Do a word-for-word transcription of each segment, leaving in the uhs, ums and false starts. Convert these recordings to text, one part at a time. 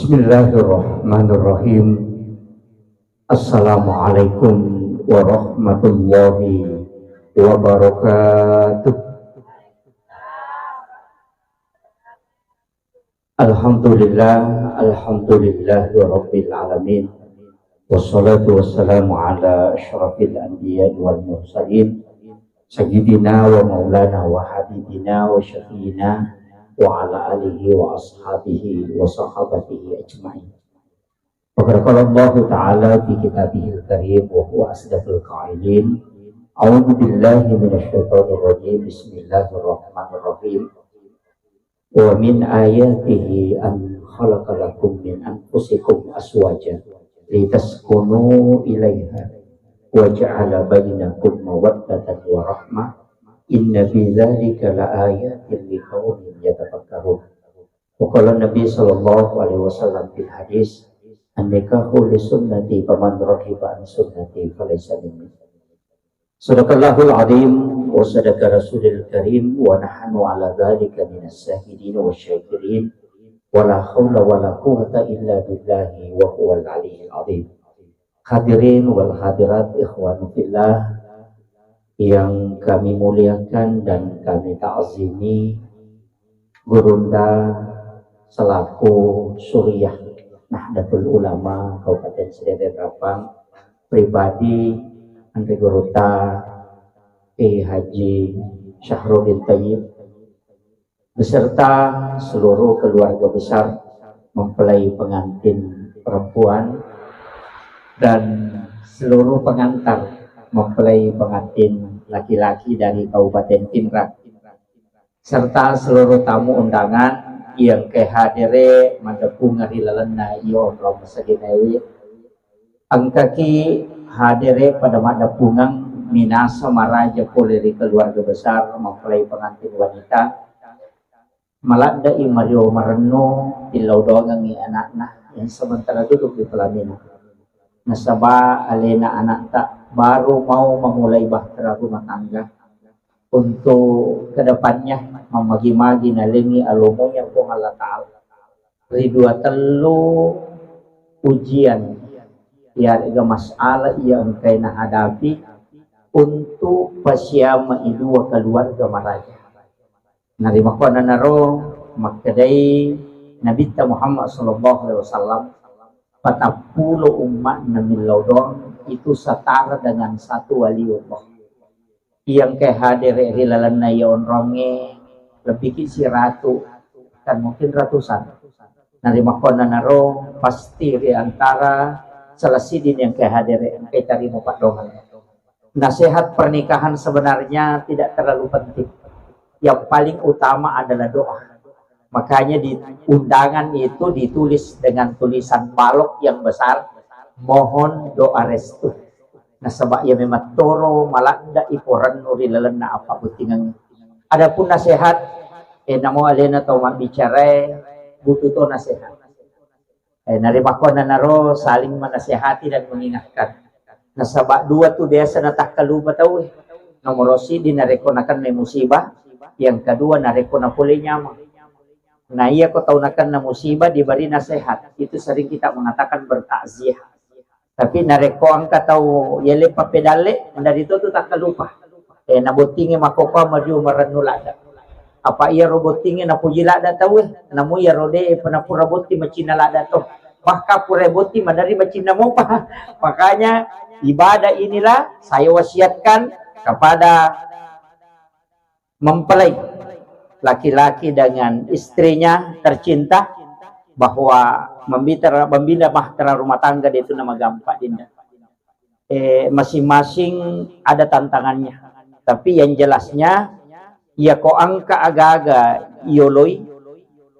Bismillahirrahmanirrahim. Assalamualaikum warahmatullahi wabarakatuh. Alhamdulillah, alhamdulillahi rabbil alamin. Wassalatu wassalamu ala asyrafil anbiya'i wal mursalin, sayyidina wa maulana wa habibina wa syafi'ina wa ala alihi wa ashabihi wa sahabatihi ajma'in. Wa qad qala Allahu ta'ala fi kitabihil karim wa huwa asdaqul qailin. A'udzu billahi minasy syaithanir rajim. Bismillahirrahmanirrahim. Wa min ayatihi an khalaqa lakum min anfusikum azwaja litaskunu ilaiha wa ja'ala bainakum mawaddatan wa rahmah. Inna fi dzalika laayatin liqaumin yatafakkarun. Wa qala Nabi sallallahu alaihi wasallam fil hadis, "An-nikahu li sunnati, faman raghiba an sunnati falaysa minni." Sadaqallahul azim wa sadaqa rasulil karim wa nahnu ala dzalika minas syahidin wa syakirin wa la haula wa la quwwata illa billahi wa huwal aliyyil azim. Hadirin wal hadirat, ikhwanu fillah yang kami muliakan dan kami ta'zimi, Gurunda selaku Suriah Nahdlatul Ulama Kabupaten Sidenreng Rappang, pribadi Anre Gurutta Kiai Haji Syahruddin Thayyib, beserta seluruh keluarga besar mempelai pengantin perempuan dan seluruh pengantar mempelai pengantin laki-laki dari Kabupaten Pinrang, serta seluruh tamu undangan yang engkae hadere maddeppungeng ri lalenna iyo onrong masaginaewe. Engkaki hadere pada maddeppungeng minasa maraja pole ri keluarga besar mempelai pengantin wanita. Maladde'i mario marennu, tillau doangengngi anakna yang sementara duduk di pelaminan. Nasaba alena anakta baru mau memulai bahtera rumah tangga. Untuk kedepannya, mammagi-magi nalengngi alomonya Puang Allah Ta'ala. Ri dua tellu ujian, iyare'ga masalah iya engkae nahadapi untuk pasiamai dua keluarga maraja. Narimakkuannanaro makkedai Nabitta Muhammad sallallahu alaihi wasallam, patappulo umma'na millau doang itu setara dengan satu waliullah. Iya engkae hadere ri lalenna iya onrongnge lebbiki siratu, kan mungkin ratusan. Narimakkuannanaro pasti ri antara sala siddi ni engkae hadere engkae tarima paddoangeng. Nasihat pernikahan sebenarnya tidak terlalu penting. Yang paling utama adalah doa. Makanya di undangan itu ditulis dengan tulisan balok yang besar, "Mohon doa restu." Nasaba iya memettoro maladde iporennu ri lalenna appabbottingeng. Adapun nasihat, eh, namo alena tau mabbicarae butuh to nasihat. Eh, narimakkuannanaro saling menasehati dan mengingatkan. Nasaba dua tu biasa natakkalupa tauwe. Nomoro siddi narekko nakennai musibah, yang kedua narekko napole nyameng. Nah, iya ko tau nakenna musibah diberi nasihat, itu sering kita mengatakan bertakziah. Tapi narekko engka tau yele pappedalle, ndarito tu takkalupa. Eh, nabottingi makkokkoe maju marennu ladde. Apa iyaro bottingi napuji ladde tauwe, namu iyaro de penapura botting macinna ladde to. Bahkan pura botting madari macinna mopa. Makanya ibadah inilah saya wasiatkan kepada mempelai laki-laki dengan istrinya tercinta bahwa membina, membina bahtera rumah tangga itu nama gampang dinda. Eh, masing-masing ada tantangannya. Tapi yang jelasnya, iya ko engka aga-aga yoloi,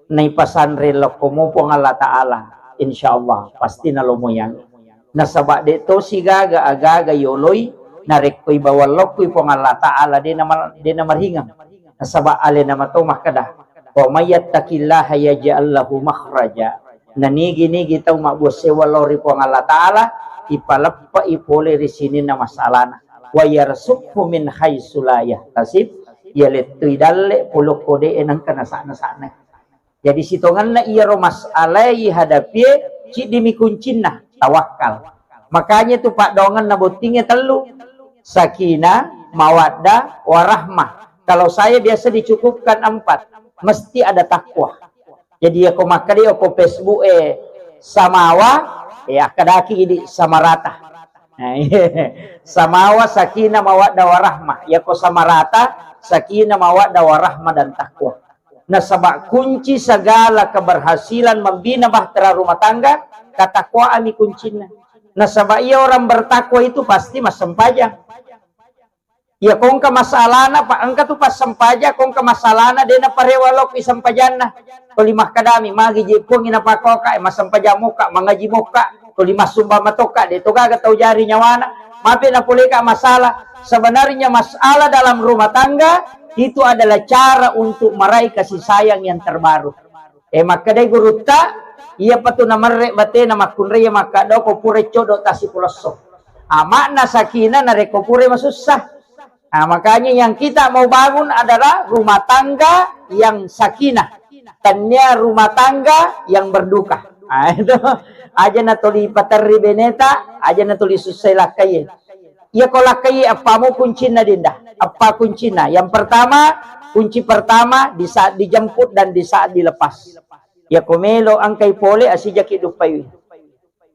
naipasanre lokkomu Puang Allah Ta'ala, insya Allah pasti nalomoyang. Nasaba de to sigaga aga-aga yoloi, narekko ibawang lokkoi Puang Allah Ta'ala de nama, de namaringeng. Nasaba alena mato makkeda, "Wa may yattaqillaha yaj'al lahu makhraja." Nanigi-nigi tau mabbuang sewwa lao ri Puang Allah Ta'ala, ipaleppe'i pole ri sininna masalana. "Wa yarzuqhu min haitsu la yahtasib." Iya lettui dalle polokko de nengka nasa-nasana. Jadi sitongenna iyaro masalah ihadapie, ciddimi kuncinna, tawakkal. Makanya tu paddoangenna bottingnge tellu, sakinah, mawaddah, warahmah. Kalau saya biasa dicukupkan empat, mesti ada takwa. Jadi yako makkeda ko Facebook e samawa, ya akkadaki idi samarata. Nah, iya. Samawa, sakinah, mawaddah, warahmah. Yako samarata, sakinah, mawaddah, warahmah, dan takwa. Nasaba kunci segala keberhasilan membina bahtera rumah tangga, ketakwaanni kuncinna. Nasaba iya orang bertakwa itu pasti massempajang. Iya, ko engka masalahna, pa-, engka tu passempajang, ko engka masalahna, de naparewa lokki sempajanna. Tuli makkedami, magi je Puang napakoka, eh, massempajang mokka, mangaji mokka, tuli massumba matokka, de to gaga tau jari nyawana. Mape napoleka masalah. Sebenarnya masalah dalam rumah tangga itu adalah cara untuk meraih kasih sayang yang terbaru. Eh, makkedai gurutta, iya patu namerre batena makkunrai makkadoko pura codo tasi pulesso. Amakna sakinah narekko pura masussa. Nah, makanya yang kita mau bangun adalah rumah tangga yang sakinah. Tania rumah tangga yang berduka. Nah, itu aja natoli paterri beneta, aja natoli sussai lakkaie. Iya ko lakkaie appamu kuncinna dinda? Apa kuncinna? Yang pertama, kunci pertama di saat dijemput dan di saat dilepas. Iya ko melo engkai pole asijaki duppaiwi.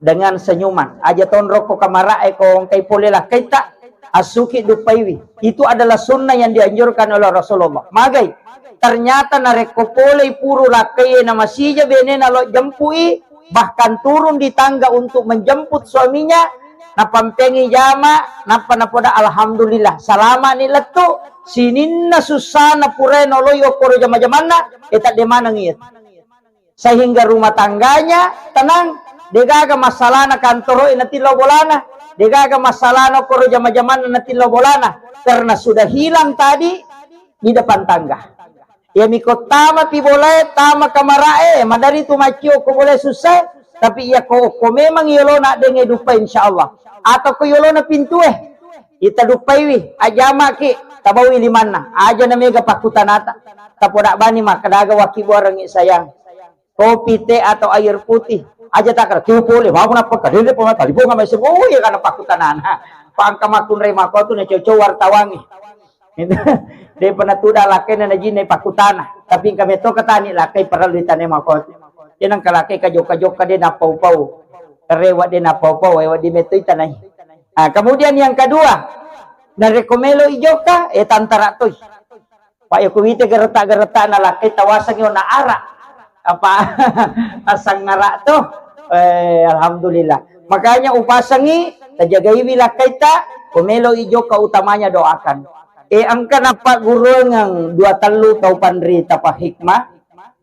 Dengan senyuman. Aja tonrokko kamarae ko engkai pole lakkaitta, assuki duppaiwi. Itu adalah sunnah yang dianjurkan oleh Rasulullah. Magai, ternyata narekko polei puru lakkaie na masija benena lo jempui, bahkan turun di tangga untuk menjemput suaminya, napampengi jama, nappa napoda, "Alhamdulillah, salama ni lettu, sininna sussana purae noloi okkoro jama-jamanna, e tadde maneng iya." Sehingga rumah tangganya tenang, degaga masalahna kantoro natillau bolana, degaga masalahna okkoro jama-jamanna natillau bolana, karena sudah hilang tadi di depan tangga. Iya miko tama pi bolae, tama kamarae, madari tu maccio ko bolae sussa, tapi iya ko, ko memang yolona denge dupa insyaallah. Atau ko yolona pintue, ita duppaiwi, ajamaki, tabawi limanna, aja na mega pakkutanata. Tapoda bani makkadaga waki buarengi sayang. Kopi, teh, atau air putih. Aja takra, tiu pole, mau nappa kadende pemata, libo ngamai semua, oh iya karena pakkutanana. Pangka makkunrai makotu na cocok wartawangi. Depa natuda lakkainna najinna pakkutana. Tapi engka metto katani lakkai parellu ditane makotu. Tenang ka lakkai ka jokka-jokka de napau-pau. Rewa de napau-pau, ewa di metto itanai. Ah, kemudian yang kedua, narekko melo ijokka, eh tantara toi. Pak yako wite gereta-gereta na lakkai tawasangi ona ara. Apa asang ara to? Eh, alhamdulillah. Makanya upasangi, tajagaiwi lakkaita, ko melo ijokka utamanya doakan. Eh, engka nappagguruangeng dua tellu tau panrita pa hikmah,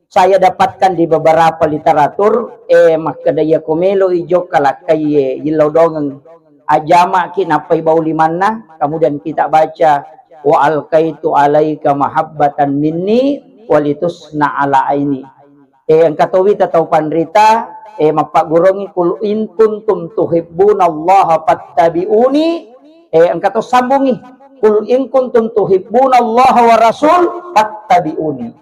saya dapatkan di beberapa literatur, eh, makkeda iya ko melo ijokka lakkaie, yillau dongeng. Ajamaki nappai bau limanna, kemudian kita baca, "Wa alqaitu alaika mahabbatan minni walitusna ala aini." Eh, engka to wita tau panrita, eh, mappagguruangi, "Qul in kuntum tuhibbunallaha fattabi'uni." Eh, engka to sambungi, "Qul in kuntum tuhibbunallaha wa rasul fattabi'uni."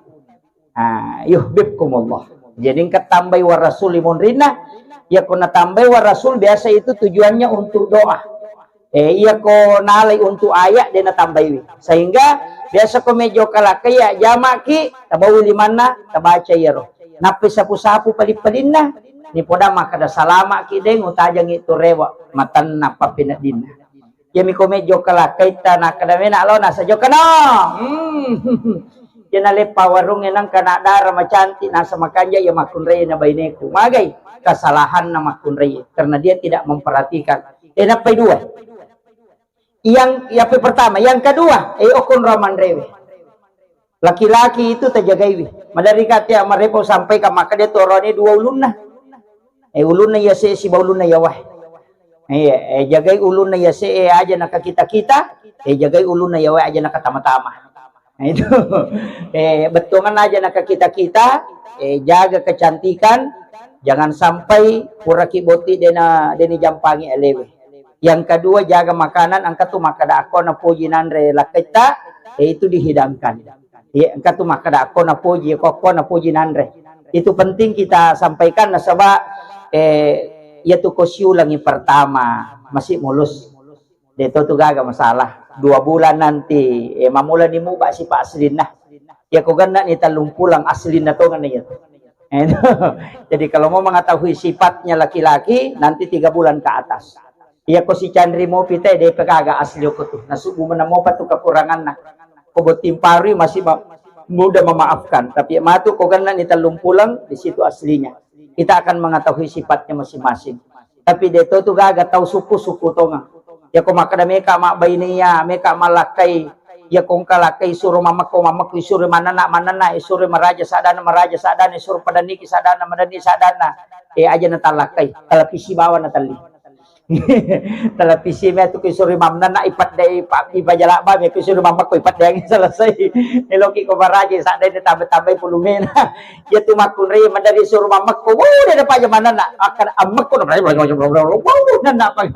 Ah, yuhibbukumullah. Jadi engka tambai wa rasul limonrinna, ya ko natambai wa rasul biasa itu tujuannya untuk doa. Eh, iya ko nalai untuk ayat de natambaiwi. Sehingga biasa ko mejo kalakkai ya jamaki, tabawi limanna, tabaca iyaro. Nappi sapu-sapu pali-palinna, ni poda makkada salamaki deng utajangi tu rewa, matanna pappineddinna. Yami ko mejo kalakkaita nakkada mena lo nasa jokka no. Hmm. Iya naleppa warungnge nangka na dara macantik nasa makanja iya makkunrai na baineku. Magai kesalahanna makkunrai karena dia tidak memperhatikan. Eh, nappai dua. Yang, yang pertama, yang kedua, eh, okon romanrewe. Laki-laki itu tajagaiwi. Maderri ka tea marepo sampai ka makkada torone dua ulunna. Eh, ulunna iya se siba ulunna iya wae. Iya, eh, jagai ulunna iya se, eh, aja nakakita-kita, eh, jagai ulunna iya wae aja nakatama-tama. Nah, itu. Eh, bettuangan aja nakakita-kita, eh, jaga kecantikan, jangan sampai puraki boti dena, deni jampangi alewe. Yang kedua, jaga makanan, engka tu makkada akko napoji nanre lakkaitta, eh, itu dihidangkan. Iya, engka tu makkada akko napoji, ko akko napoji nanre. Itu penting kita sampaikan nasaba, eh, iya tu ko siulangi pertama masih mulus. De to tu gaga masalah. Dua bulan nanti, eh, mamulani muba sipa aslinna. Iya ko genna ni tellung pulang aslinna tongeng iya tu. Eh, jadi kalau mau mengetahui sifatnya laki-laki, nanti tiga bulan ke atas. Iya ko si canri mopi te, de pe gaga asli ko tu. Nasubu menang mopa tu kekuranganna. Ko botting parui masih ma-, mudah memaafkan. Tapi matu ko genna ni tellung pulang, di situ aslinya. Kita akan mengetahui sifatnya masing-masing. Tapi de to tu gaga tau suku-suku tongeng. Iya ko makkeda meka mabbainia, meka mallakkai. Iya ko engka lakkai suro mammekko, mammekko, isuro manenna, manenna, isuro maraja sadana, maraja sadana, isuro padanniki sadana, madanni sadana. Eh, aja natallakkai. Televisi bawa natelli. Televisi me tu kisuri mamnana ipadde ipa-, ipajalaba me kisuri mammekko ipaddeangi selesai. Eloki ko maraja sadda ini tambah-tambah pulumena. Iya tu makkunrai madari suru mammekko. Wuh, de paja manana. Akan ammekko na. Wuh, nana apa?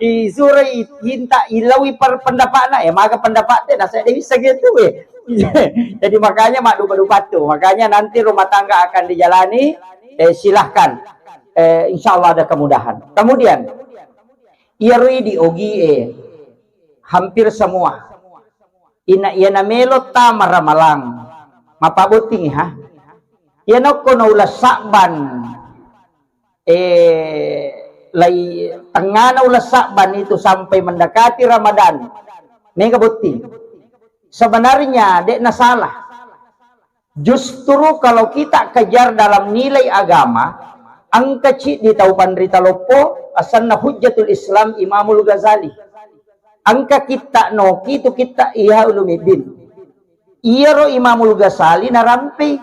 Isuru i-, inta ilawi per pendapatna. Eh, maga pendapat te nasa de bisa gitu, eh. Jadi makanya mak dupa-dupa tu. Makanya nanti rumah tangga akan dijalani, eh, silahkan. Eh, insya Allah ada kemudahan. Kemudian, iyaro idi ogie hampir semua. Ina iya namelo tama ramalang. Mapabotting ha. Iya nokko na uleng Sa'ban, eh, lai tengana uleng Sa'ban itu sampai mendekati Ramadan. Mega botting. Sebenarnya de na salah. Justru kalau kita kejar dalam nilai agama, engka ciddi tau panrita loppo, asenna Hujjatul Islam Imamul Ghazali. Engka kitta noki tu kitta Ihya Ulumuddin. Iyaro Imamul Ghazali narampei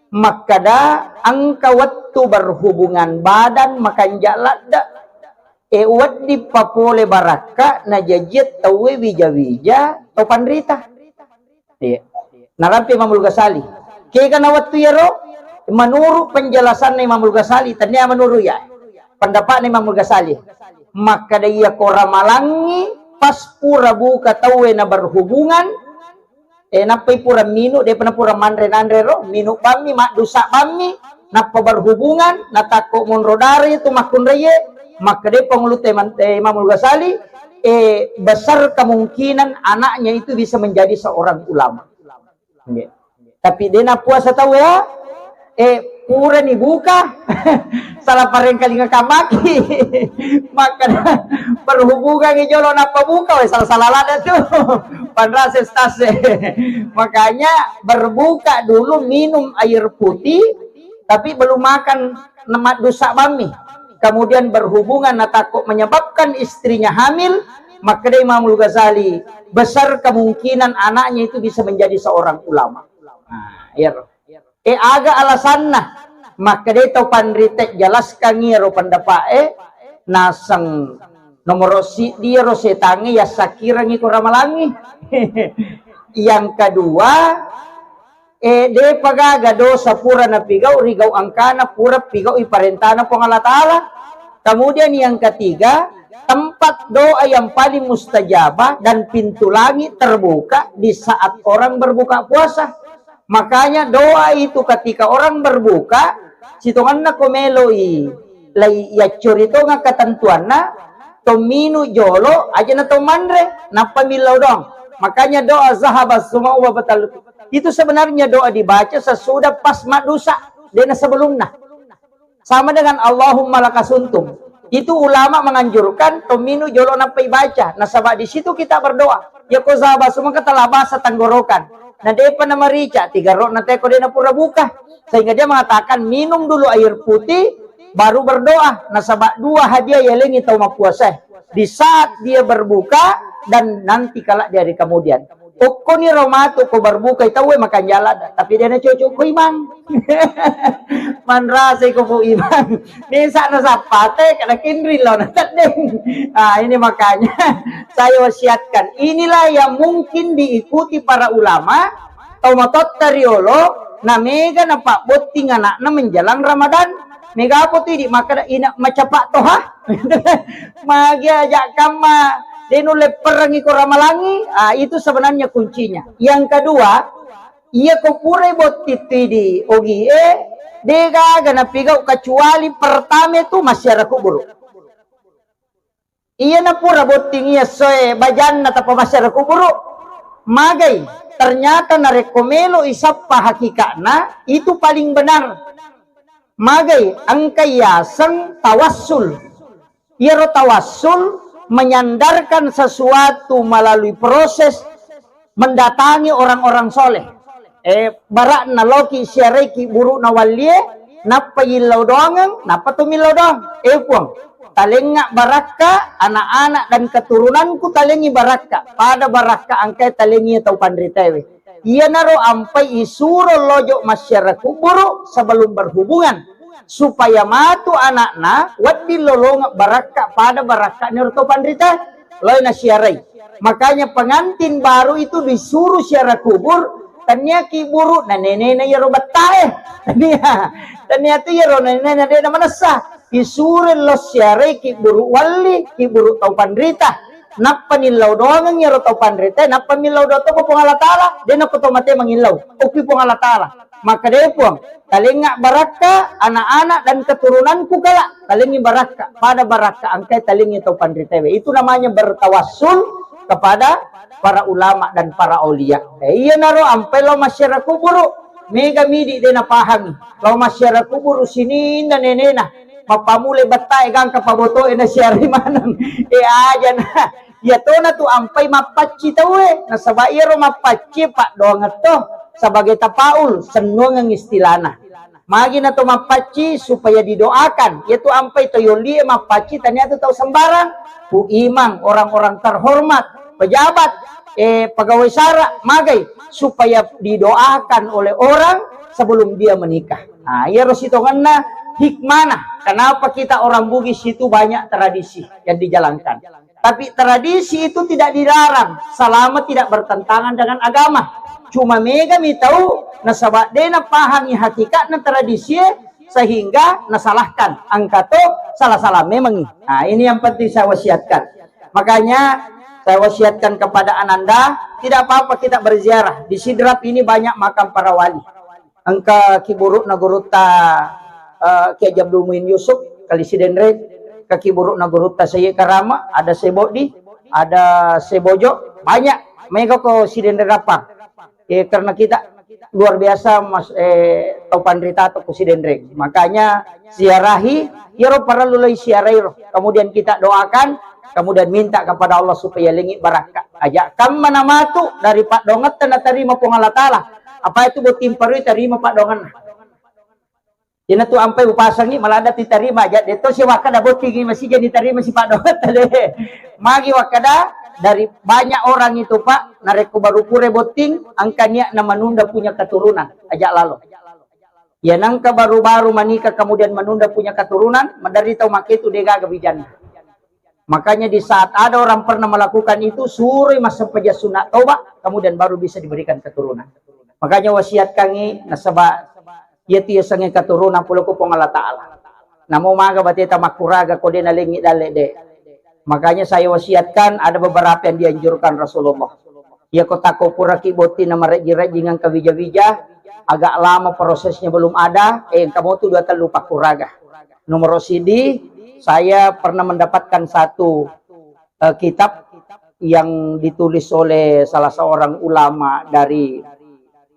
makkeda engka wettu berhubungan badan makanja ladde. E, wedding papole barakka najajiang tauwe wija-wija tau panrita. Iya. Narampe Imamul Ghazali. Kega na wettu iyaro? Menurut penjelasanna Imamul Ghazali, tania menurut ya. Pendapatna Imamul Ghazali. Makkeda iya ko ramalangi pas pura buka tauwe na berhubungan, eh, nappai pura minu, depa na pura manre nanre ro, minu bammi, maddusa bammi, nappa berhubungan, natakko monro dara itu makkunraie, makkeda pangulu te man-, eh, Imamul Ghazali, eh, besar kemungkinan anaknya itu bisa menjadi seorang ulama. Nggih. Tapi de na puasa tau ya, eh, purani buka, salah parengkalinga kamaki. Maka berhubungan jolo nappa buka, weh, salah-salah lada tu. Panrase stase. Makanya berbuka dulu minum air putih, tapi belum makan, nemat dusa bammi. Kemudian berhubungan, natakut menyebabkan istrinya hamil, makkeda Imamul Ghazali, besar kemungkinan anaknya itu bisa menjadi seorang ulama. Nah, iya ro. Eh, aga alasanna? Makkeda tau panrita jelaskan iyaro pendapat e, naseng nomoro siddi iyaro setangnge yassakirangi ko ramalangi. Yang kedua, eh, depa gaga dosa pura napigau ri gau engkana pura pigau i parentana Puang Allah Ta'ala. Kemudian yang ketiga, tempat doa yang paling mustajabah dan pintu langit terbuka di saat orang berbuka puasa. Makanya doa itu ketika orang berbuka, sitonganna ko meloi lai yaccori tonga ketentuanna, to minu jolo aja na to manre, nappa millau doang. Makanya doa zahaba sumau wa batal itu sebenarnya doa dibaca sesudah pas maddusa, dena sebelumna. Sama dengan Allahumma lakasumtu. Itu ulama menganjurkan to minu jolo nappa ibaca. Nasaba di situ kita berdoa. Ya ko zahaba sumaka telah basah tenggorokan. Na depa na marica, tiga ro na teko dena pura buka. Sehingga dia mengatakan minum dulu air putih, baru berdoa. Nasaba dua hadiah yalengi tau mappuasa. Di saat dia berbuka dan nanti kala di hari kemudian. Tokkoni ro matu ko berbuka i tauwe makanjala da, tapi dena cocok ko imang. Manrasai ko pu imang. Desa na sappate kada kinri lo na teddeng. Ah, ini makanya saya wasiatkan. Inilah yang mungkin diikuti para ulama, tau matotta riolo, na mega na pabbotting anakna menjelang Ramadan. Mega apa tu idi makkeda ina macapa toha. Magi aja kamma de nulle perrengi ko ramalangi, ah, itu sebenarnya kuncinya. Yang kedua, Iya ko purai botting tu idi ogie, degaga napigau kecuali pertama tu massiara kuburu. Iya na pura botting iya soe bajanna tappa massiara kuburu. Magai, ternyata narekko melo isappa hakikatna, itu paling benar. Magai, engka yaseng tawassul. Iyaro tawassul menyandarkan sesuatu melalui proses mendatangi orang-orang soleh. Eh, barakna loki siaraiki buru'na wallie, nappa yillau doangeng, nappa to millau doang. Eh, Puang, talengnga barakka anak-anak dan keturunanku, talengi barakka. Pada barakka engkai talengi tau panritaewe. Iyanaro ampai isuro lojo massiara kuburu sebelum berhubungan, supaya matu anakna wedding lolongeng barakka pada barakka niro tau panrita loi nasiarai. Makanya pengantin baru itu disuruh siara kubur, tania kiburu na nenena iyaro bettae. Tania, tania tu iyaro nenena de na manessa. Isuro lo siarai kiburu walli, kiburu tau panrita. Nappa nillau doangeng iyaro tau panrita, nappa millau doang to ko Puang Allah Taala, de na ko to mate mangillau. Okki Puang Allah Taala. Makkeda, "Eh, Puang, talengnga barakka anak-anak dan keturunanku kala, talengi barakka, pada barakka engkai talengi tau panritaewe." Itu namanya bertawassul kepada para ulama dan para aulia. Eh, iyanaro ampai lao massiara kuburu, mega midi de napahangi. Lao massiara kuburu sininna nenena, mappamulai bettae gangka pabotoe nasiarai maneng. Eh, aja na. Iyatona tu ampai mappacci tauwe, nasaba iyaro mappacci paddoangeng to sebagai tapaul, sennuangeng istilana. Magi na to mappacci supaya didoakan. Iyatu ampai to yollie mappacci tania tu tau sembarang. Pu imang, orang-orang terhormat, pejabat, eh, pegawai sara, magai supaya didoakan oleh orang sebelum dia menikah. Nah, iyaro sitongenna hikmana. Kenapa kita orang Bugis itu banyak tradisi yang dijalankan? Tapi tradisi itu tidak dilarang selama tidak bertentangan dengan agama. Cuma mega mi tau nasaba de napahangi hakikatna tradisi sehingga nasalahkan. Engka to salah-salah memangi. Nah, ini yang penting saya wasiatkan. Makanya saya wasiatkan kepada Ananda, tidak apa-apa kita berziarah. Di Sidrap ini banyak makam para wali. Engka kiburu'na gurutta, eh, Kiai Haji Abdul Muin Yusuf, Kali Sidenreng, engka kiburu'na gurutta Sayyid Karama, ada Sebodi, ada Sebojo, banyak. Mega ko Sidenreng Rappang. Eh, karena kita luar biasa, Mas, eh, tau panrita to ko Sidenreng. Makanya siarahi, iyaro parellu lai siarai ro. Kemudian kita doakan, kemudian minta kepada Allah supaya lengi barakka. Aja kamma namatu dari paddoangetta natarima Puang Allah Taala. Apa itu botting parui tarima paddoangenna. Iyana tu ampai upasangi maladda titarima aja de to si wakkada bottingi masija ditarima si paddoangetta de. Magi wakkada dari banyak orang itu, Pak, narekko baru pura botting, engka niatna menunda punya keturunan, aja lalo. Ya nangka baru-baru menikah kemudian menunda punya keturunan, maderri tau makkeda tu de gaga bijanna. Makanya di saat ada orang pernah melakukan itu, suroi massempajang sunat toba, kemudian baru bisa diberikan keturunan. Makanya wasiatkangi nasaba iyatu yasengnge keturunan pole ko Puang Allah Taala. Namo maga bateta makkuraga ko de nalengi dalle de. Makanya saya wasiatkan ada beberapa yang dianjurkan Rasulullah. Iya ko tako puraki botting na marejjing-rejjing engka wija-wija, agak lama prosesnya belum ada, eh, engka motu dua tellu pakkuraga. Nomor sidi, saya pernah mendapatkan satu, eh, kitab yang ditulis oleh salah seorang ulama dari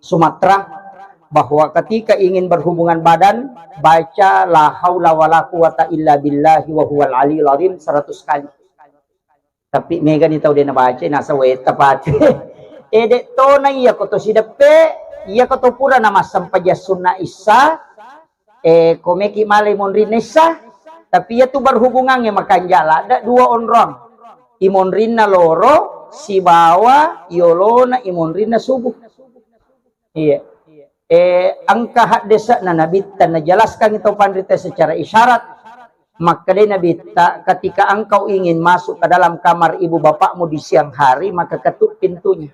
Sumatera, bahwa ketika ingin berhubungan badan, baca la haula wala quwata illa billahi wa huwal aliyul azim seratus kali. Tapi mega ni tau de nabaca, nasa wetta pati. Eh, de tona iya ko to sideppe, iya ko to pura namassempajang sunna issa, eh, ko meki malai monrinna issa, tapi iya tu berhubungannya makanja ladda dua onrong. Imonrinna loro sibawa yolona imonrinna subuh. Iya. Eh, engka haddese'na Nabitta najelaskan itu panrita secara isyarat. Makkedai Nabitta, "Ketika engkau ingin masuk ke dalam kamar ibu bapakmu di siang hari, maka ketuk pintunya."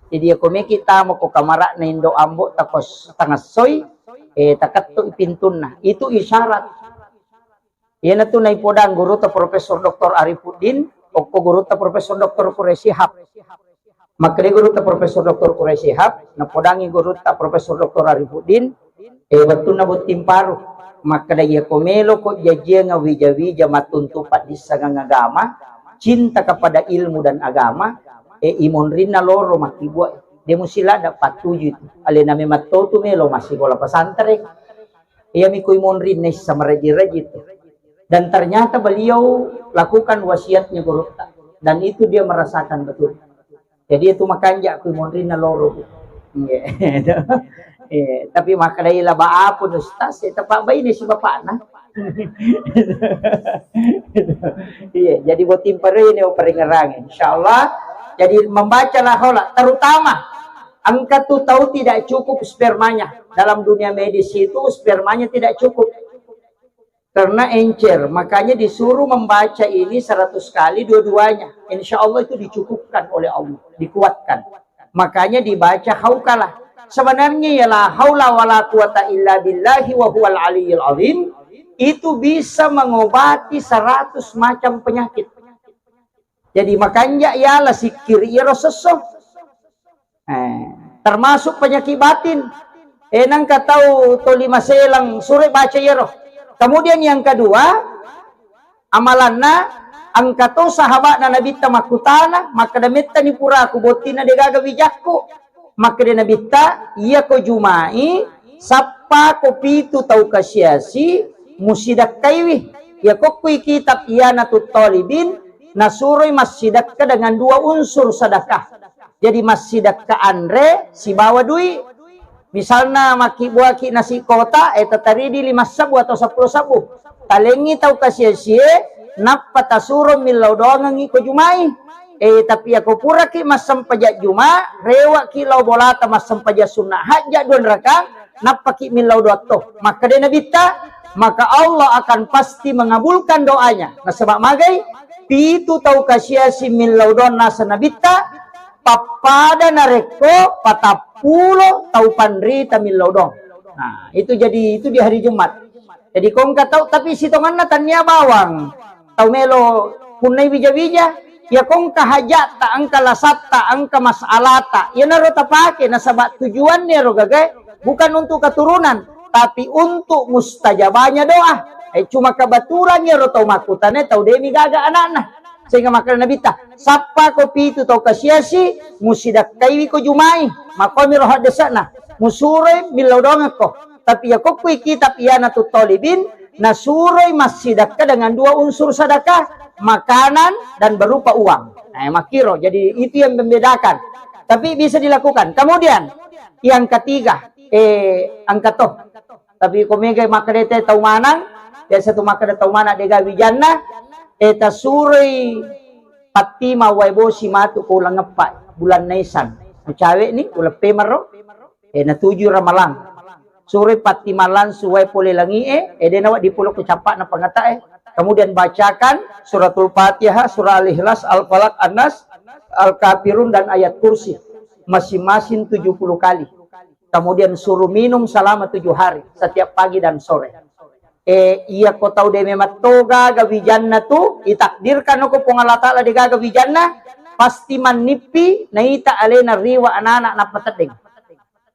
Jadi, ya, ko meki tama ko kamara'na indo ambo takos tangessoi, eh, takettuk pintunna. Itu isyarat. Iyanatu naipodang gurutta Profesor Doktor Arifuddin, okko gurutta Profesor Doktor Quraish Shihab. Makkeda gurutta Profesor Doktor Quraish Shihab, napodangi gurutta Profesor Doktor Arifuddin, e, wettunna botting paru. Makkeda, iya ko melo ko jajiang wija-wija mattuntu paddissengang agama, cinta kepada ilmu dan agama, e, imonrinna loro makkibua. De musilada pattuju itu. Alena memang totu melo massikola pesantren. Iyami ko imonrinna issa maraji-raji itu. Dan ternyata beliau lakukan wasiatnya gurutta. Dan itu dia merasakan betul. Jadi itu makanja ku monrinna loro. Iya. Iya, tapi makkedai laba apun ustaz, ya tepak baine si bapakna. Iya, jadi botting paru ini peringerangi. Insya Allah, jadi membacalah hola, terutama engka tu tahu tidak cukup spermanya. Dalam dunia medis itu spermanya tidak cukup. Karena encer, makanya disuruh membaca ini seratus kali dua-duanya. Insya Allah itu dicukupkan oleh Allah, dikuatkan. Makanya dibaca haukalah. Sebenarnya ya la haula wala quwata illa billahi wa huwal aliyil azim, itu bisa mengobati seratus macam penyakit. Jadi makanja yala sikkiri iyaro sesso. Eh, termasuk penyakit batin. Eh, nangka tau toli maselang sure baca iyaro. Kemudian yang kedua, amalanna engka to sahabatna Nabitta makkutana, makkeda mettani puraku bottinna degaga wijakku. Makkeda Nabitta, iya ko jumai, sappa ko pitu tau kasiasi, musidakkaiwi. Iya kokkui kitab Ianatut Talibin, nasuroi massidakka dengan dua unsur sadakah. Jadi massidakka anre sibawa dui. Misalna makkibbuaki nasi kota, eh, tataridi lima sabbu atau seppulo sabbu. Talengi tau kasiasie, nappa tasuro millau doangengi ko jumai. Eh, tapi ako puraki massempajak juma, rewaki lao bolata massempajak sunna hajja dua rakang, nappaki millau doatto. Makkeda Nabitta, maka Allah akan pasti mengabulkan doanya. Nasaba magai, pitu tau kasiasi millau doang nasa Nabitta, pappada narekko patappulo tau panrita millau doang. Nah, itu jadi, itu di hari Jumat. Jadi kongka tau, tapi sitonganna tania bawang. Tau melo punnai wija-wija, ya kongka hajatta, engka lasatta, engka masalata. Iyanaro tapake, nasaba tujuanna ero gagae bukan untuk keturunan, tapi untuk mustajabahnya doa. Eh, cuma kebetulan ero tau makkutane tau demi gaga anakna. Sehingga makkeda Nabitta, sappa ko pitu tau kasiasi, musidakkaiwi ko jumai. Makomiro haddesana, musuroi millau doangekko. Tapi ya kokkui kitab Ianatut Talibin, nasuroi massidakka dengan dua unsur sadakah, makanan dan berupa uang. Nah, makkiro. Jadi itu yang membedakan. Tapi bisa dilakukan. Kemudian yang ketiga, eh, engka to. Tapi ko mega makkedete tau manang, biasa tu makkeda tau manang dega wijanna, eh, tasuroi pattima wae bosi matu ko uleng eppa, bulan Naisan. Macawe ni, uleng pemaro, eh, natuju Ramalang. Suroi pattima lansu wae pole langie, eh, de nawa dipolo ko cappana pangatae. Kemudian bacakan suratul Fatihah, surah Al-Ikhlas, Al-Falaq, An-Nas, Al-Kafirun, dan ayat kursi. Masing-masing tujuh puluh kali. Kemudian suruh minum selama tujuh hari, setiap pagi dan sore. Eh, iya ko tau de memang toga ga wijanna tu, itakdirkan ko Puang Allah Ta'ala de gaga wijanna, pasti mannippi naita alena riwa anak-anak nappa teddeng.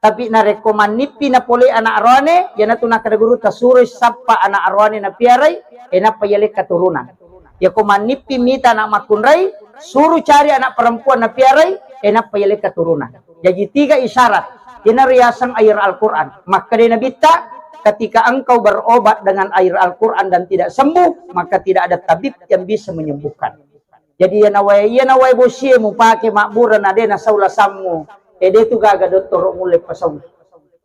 Tapi narekko mannippi napole anak aroane, iyanatu nakkeda gurutta suroi sappa anak aroane napiarai, eh, nappa yaleng keturunan. Yako mannippi mita anak makkunrai, suruh cari anak perempuan napiarai, eh, nappa yaleng keturunan. Jaji tiga isyarat. Iyana riaseng air Al-Quran. Makkeda Nabitta, ketika engkau berobat dengan air Al-Quran dan tidak sembuh, maka tidak ada tabib yang bisa menyembuhkan. Jadi iyana wae, iyana wae bosie mupake mabbura na de nasau lasammu, eh, de tu gaga dottoro mulle pasau.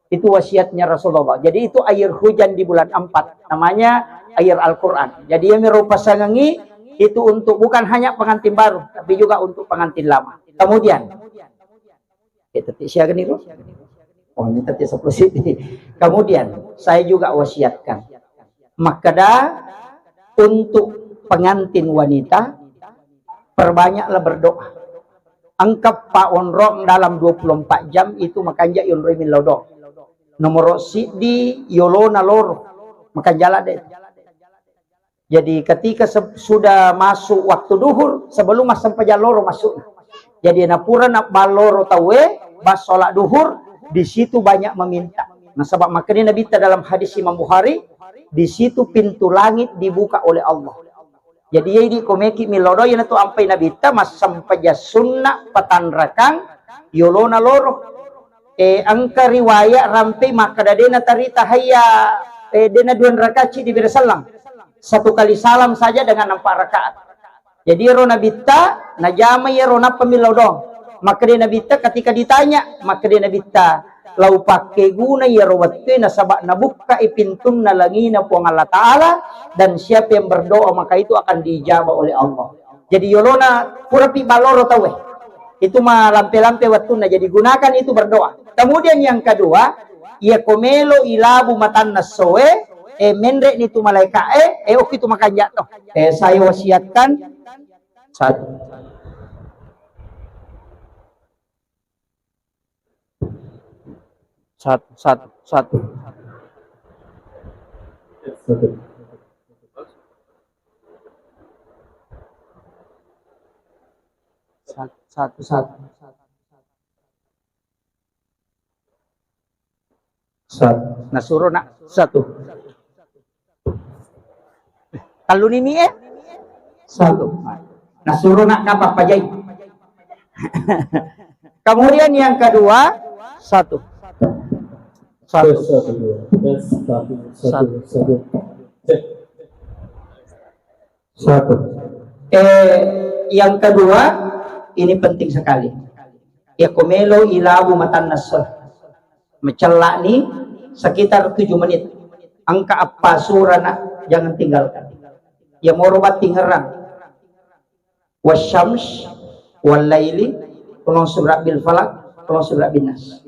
Itu wasiatnya Rasulullah. Jadi itu air hujan di bulan empat, namanya air Al-Quran. Jadi yang merupasangi itu untuk bukan hanya pengantin baru, tapi juga untuk pengantin lama. Kemudian, kita ti siaga nih, Bro? Oh, ini tadi sepuluh sidi. Kemudian, saya juga wasiatkan. Makkeda untuk pengantin wanita, perbanyaklah berdoa. Engka pa onrong dalam dua puluh empat jam itu makanja yonroi millau doang. Nomoro sidi yolona loro. Makanjala de. Jadi ketika se-, sudah masuk waktu duhur, sebelum massempajang loro masuk. Jadi napura nabballoro tauwe, bas sholat duhur, di situ banyak meminta. Nasaba makkeda Nabitta dalam hadis Imam Bukhari, di situ pintu langit dibuka oleh Allah. Jadi, iya idi ko meki millau doa, iyanatu ampai Nabitta massempajang sunna patanrakang yolona loro. Eh, engka riwayat rampe makkeda de natarita hayya, eh, de na dua rakaat di bere sellang. Satu kali salam saja dengan empat rakaat. Jadi, ero Nabitta najama iyaro nappa millau doang. Makkeda Nabitta ketika ditanya, makkeda Nabitta, lau pakkeguna iyaro wettue nasaba nabukkai pintunna langina Puang Allah Ta'ala, dan siapa yang berdoa maka itu akan diijabah oleh Allah. Jadi, yolona purapi balloro tauwe. Itu malampe-lampe wettunna. Jadi, gunakan itu berdoa. Kemudian yang kedua, iya ko melo ilabu matanna essoe, eh, menre ni tu malaika e, eh, okki tu makanja to. Eh, saya wasiatkan satu. Satu, satu, satu. Satu, satu, satu. Satu. Nasuro nak satu. Tallu nimi eh? Satu. Nasuro nak kapang pajai. Kemudian yang kedua, satu. Satu. Tes, satu, dua. Tes, satu, satu, satu. Cek. Satu. Eh, yang kedua, ini penting sekali. Iya ko melo ilabu matanna esso. Macellani sekitar tujuh menit. Engka eppa sura nak, jangan tinggalkan. Iya moro battingerang. Wasyams, wallaili, qul a'udzu birabbil falaq, qul a'udzu birabbin nas.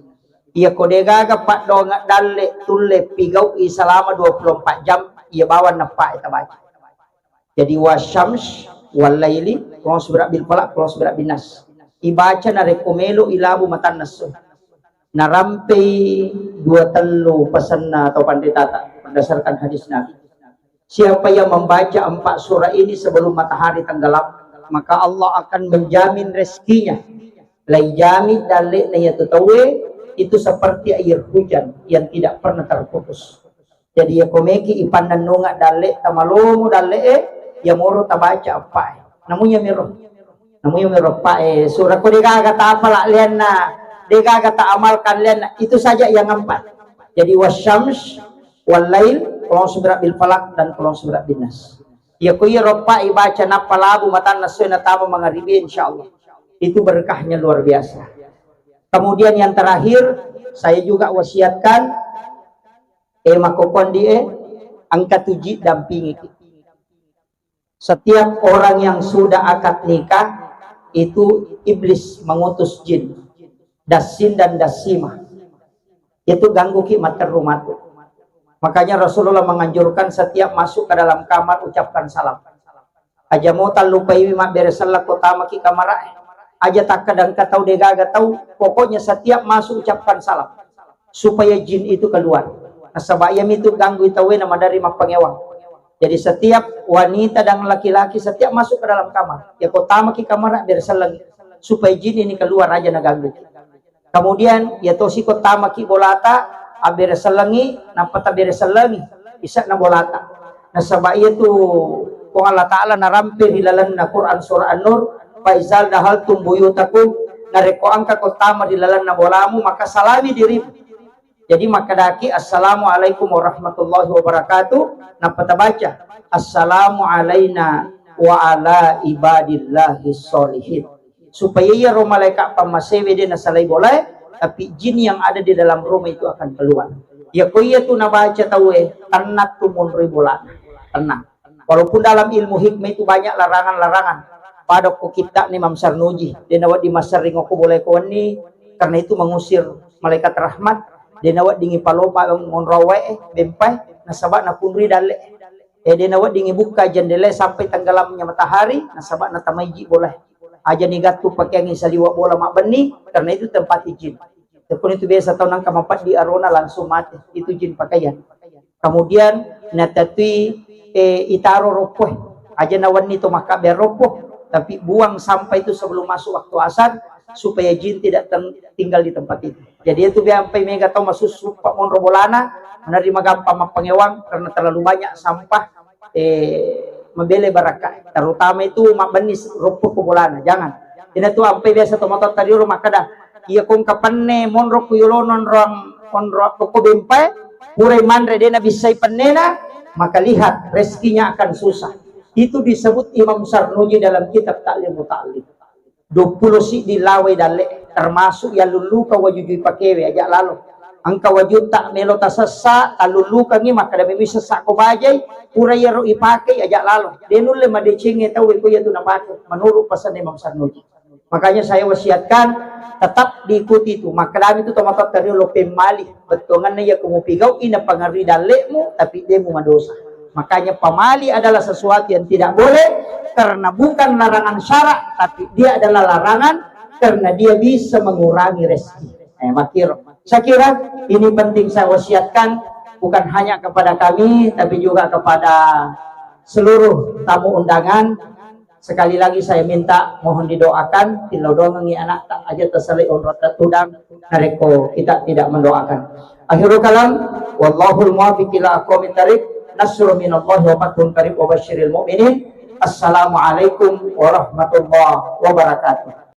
Iya ko degaga paddoangeng dalle tulle pigau'i selama dua puluh empat jam, iya bawang nappa tabaca. Jadi, wasyams, wallaili, qul a'udzu birabbil falaq, qul a'udzu birabbin nas. Ibaca narekko melo ilabu matanna esso. Narampei dua tellu pesanna atau pandetata berdasarkan hadis Nabi. Siapa yang membaca empat surah ini sebelum matahari tenggelam, maka Allah akan menjamin rezekinya. Laijami dalle'na iyatu tauwe itu seperti air hujan yang tidak pernah terputus. Jadi, iya ko meki ipannennungeng dalle'ta, malomo dalle'e, iya moro tabaca eppa e. Namu iya miro. Namu iya miro eppa e, sura ko degaga ta apala lianna, degaga ta amalkan lianna, itu saja yang empat. Jadi, wasyams, wallail, qul a'udzu birabbil falaq, dan qul a'udzu birabbin nas. Iya ko iyaro eppa ibaca nappa labu matanna essoe natama mangaribi, insyaallah. Itu berkahnya luar biasa. Kemudian yang terakhir, saya juga wasiatkan, eh, makkokkondi, eh, engka tu jin dampingiki. Setiap orang yang sudah akad nikah, itu iblis mengutus jin, dassin dan dassima. Itu gangguki matteru matu. Makanya Rasulullah menganjurkan setiap masuk ke dalam kamar ucapkan salam. Aja mo tallupaiwi mabbere selleng ko tamaki kamara'e. Aja takkeda engka tau degaga tau, pokoknya setiap masuk ucapkan salam supaya jin itu keluar. Nasaba iyami tu ganggui tauwe na maderri mappangewang. Jadi setiap wanita dan laki-laki setiap masuk ke dalam kamar, ya ko tamaki kamar bere sellengi supaya jin ini keluar aja na ganggu. Kemudian, iya tosi ko tamaki bolata, abbere sellengi, nappa tabbere sellengi, ise'na bolata. Nasaba iya tu Puang Allah Ta'ala narampe ri lalenna Quran surah An-Nur, "Fa iza dahaltum buyutakum," narekko engka ko tama ri lalenna bolamu, maka salami dirimu. Jadi makkedaki, "Assalamualaikum warahmatullahi wabarakatuh," nappa tabaca, "Assalamu alaina wa ala ibadillahis sholihin." Supaya iyaro malaika pammasewe de nasalai bolae, tapi jin yang ada di dalam rumah itu akan keluar. Ya ko iya tu nabaca tauwe, tenang tu monroi bolana. Tenang. Walaupun dalam ilmu hikmah itu banyak larangan-larangan. Pada ko kitta'na Imam Sarnuji, de nawedding masserring okko bolae ko wenni, karena itu mengusir malaikat rahmat, de naweddingi palopa monro awae, bempai, nasaba nakunrui dalle. Eh, de naweddingi bukka jendela sampai tenggelamnya matahari, nasaba natamaiji bolae. Aja ni gattu pakeangi saliwa bola mabbenni, karena itu tempat izin. Tekuni tu biasa tau nangka mapeddi arona langsung mate, itu jin pakaian. Kemudian natatui, eh, itaro roppoe. Aja nawenni to makkabbe roppo. Tapi buang sampah itu sebelum masuk waktu asar, supaya jin tidak ten- tinggal di tempat itu. Jadi itu biar sampai mega tau masussu pa monro bolana, menerima gampang mappangewang karena terlalu banyak sampah, eh, mabele barakka. Terutama itu mabbenni roppo ko bolana, jangan. Ina tu ampe biasa to motor tadi ro makkada, iya kong kapenne monro ku yolo nonrong onro ko bempai, purai manre dena bissai pennena, maka lihat rezekinya akan susah. Itu disebut Imam Sarnuji dalam kitab Ta'lim Muta'allim. Duappulo siddi lawai dalle, termasuk yallulluka wajujui pakewe aja lalo. Engka wajutta melo tasessa, tallullukangi makkada memi sessa ko bajai, pura iyaro ipakei aja lalo. De nulle madecengnge tau ko iya tu napake, menurut pesan Imam Sarnuji. Makanya saya wasiatkan tetap diikuti itu. Makkadami tu tomatoatta rio lo pemmali. Bettuanganna iya ko mupigau'i napangarui dalle'mu, tapi de mu madosa. Makanya pamali adalah sesuatu yang tidak boleh karena bukan larangan syarak, tapi dia adalah larangan karena dia bisa mengurangi rezeki. Eh, makiro. Saya kira ini penting saya wasiatkan bukan hanya kepada kami, tapi juga kepada seluruh tamu undangan. Sekali lagi saya minta mohon didoakan, tillau dongengi anakta aja terselai onrota tudang narekko kita tidak mendoakan. Akhirul kalam, wallahul muwaffiq ila aqwamit thariq, nasrun minallahi wa fathun qarib wa basyiril mu'minin. Assalamualaikum warahmatullahi wabarakatuh.